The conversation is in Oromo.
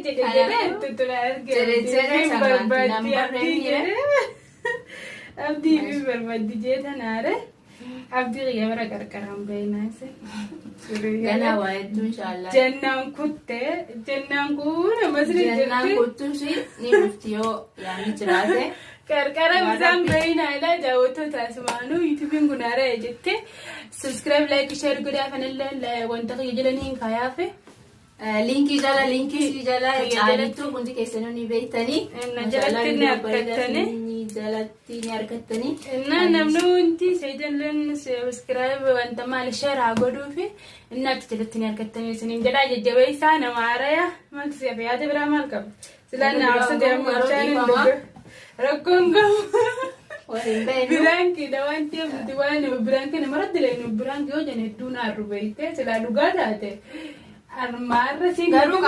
jedhe jedhee tuttura arge. Jedhe jedhe Abdii sangaan barbaaddi nan barree abdii miire. jedhee. Abdii fi barbaaddi jee tanaare. Abdii kiyya bira qarqaraan beeynaase. Ganaa waa hedduu inshaallah. Jennaan kuttee jennaan kun masri Jennaan jirti. kuttuus ni dhufti yoo yaadni jiraate. Qarqara Waa bisaan Rabbi. beeynaa ilaa daawwattoota asumaanuu yuutuubiin kun haara'e jette. Subscribe, like, share godhaa kanallee wanta kiyya jalaniin kaayaafe. Liinkii jala liinkii sii jala Kiyya caalittuu hundi keessanuu ni beektanii. Na jalatti ni argattanii. Ni jalatti ni argattanii. Innaa namni hundi seejalleen subscribe wanta maal share haa godhuufi inni achi jalatti ni argattanii isiniin jedhaa jajjabeessaa nama haaraya maaltu si hafe yaada biraa maal qaba silaan na Yaada aarsa biraa deemu garuu bishaan hin dhiifama. dhugu rakkoon qabu. Waliin beeknu. Biraankiidha waan ta'eef nuti waan biraankii namarratti illee biraankii yoo jenne hedduu na arru beektee silaa dhugaa taate armaarra siin Garuu